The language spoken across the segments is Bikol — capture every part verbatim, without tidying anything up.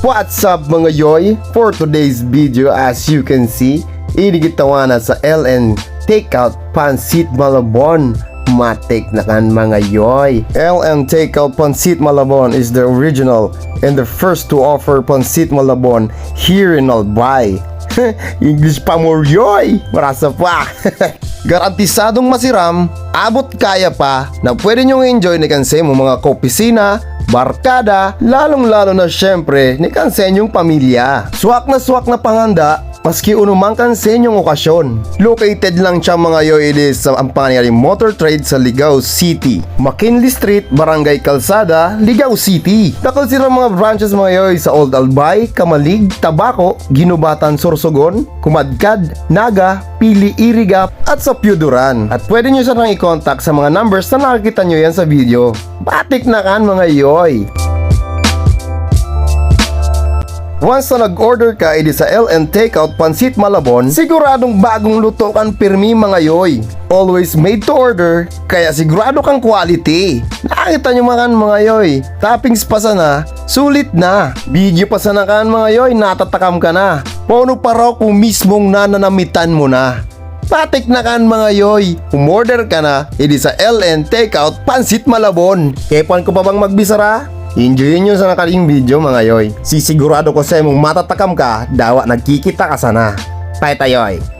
What's up, mga yoy? For today's video, as you can see, ini kita ngana sa L N Takeout Pancit Malabon. Matik na kan, mga yoy. L N Takeout Pancit Malabon is the original and the first to offer Pancit Malabon here in Albay. English pa mo, yoy! Marasa pa! Garantisadong masiram, abot kaya pa, na pwede nyong i-enjoy ni kan sa imong mga kaopisina, barkada, lalong-lalo na siyempre ni kan sa inyong pamilya. Swak na swak na panghanda, maski unuman kan sa inyong okasyon. Located lang siya, mga yoy, idi sa Ampangayaring Motor Trade sa Ligao City, McKinley Street, Barangay Calzada, Ligao City. Dakul sira mga branches, mga yoy, sa Old Albay, Camalig, Tabaco, Guinobatan, Sorsogon, Kumadkad, Naga, Pili, Iriga, at sa Pio Duran. At pwede nyo silang i-contact sa mga numbers na nakikita nyo yan sa video. Matik na kan, mga yoy! Once na nag-order ka idi sa L N Takeout Pancit Malabon, siguradong bagong luto kan pirmi, mga yoy. Always made to order, kaya sigurado kang quality. Nakita nyo man kan, mga yoy, toppings pa sana, sulit na. Video pa sana kan, mga yoy, natatakam ka na. Paano pa raw kung mismong nananamitan mo na? Matik na kan, mga yoy, umorder ka na, idi sa L N Takeout Pancit Malabon. Kaya puwan ko pa bang magbisara? Enjoy nyo sana kaning video, mga yoy. Sisigurado ko sa imong matatakam ka, dawa nagkikita ka sana. Tayo-tayoy!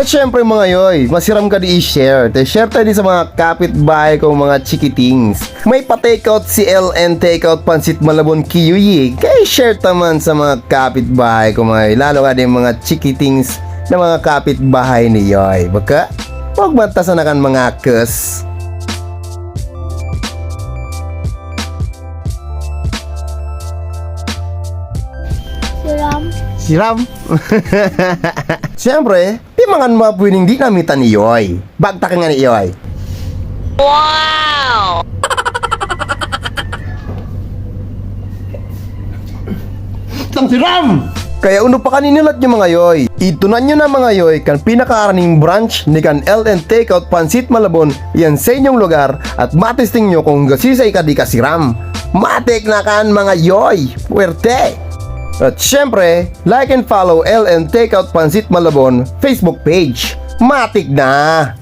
At syempre, mga yoy, masiram ka di i-share. Te, share tayo di sa mga kapitbahay kong mga chikitings. May pa-takeout si L N Takeout Pancit Malabon, kiyuyi. Kaya share ta man sa mga kapitbahay ko, mga yoy. Lalo ka din mga chikitings na mga kapitbahay ni yoy. Baka, huwag man ta sana kan mga kus. Siram. Siram? Siyempre, di man kan mga pwedeng di namitan ni yoy. Bagtak nga ni yoy. Wow! Tang siram! Kaya uno pa kan inulat nyo, mga yoy. Idto na nyo na, mga yoy, kan pinakaaraning branch ni kan L N Takeout Pancit Malabon, yan sa inyong lugar, at matisting nyo kung gasisay ka di kasiram. Matik na kan, mga yoy! Puwerte! At syempre, like and follow L N Takeout Pancit Malabon Facebook page. Matik na!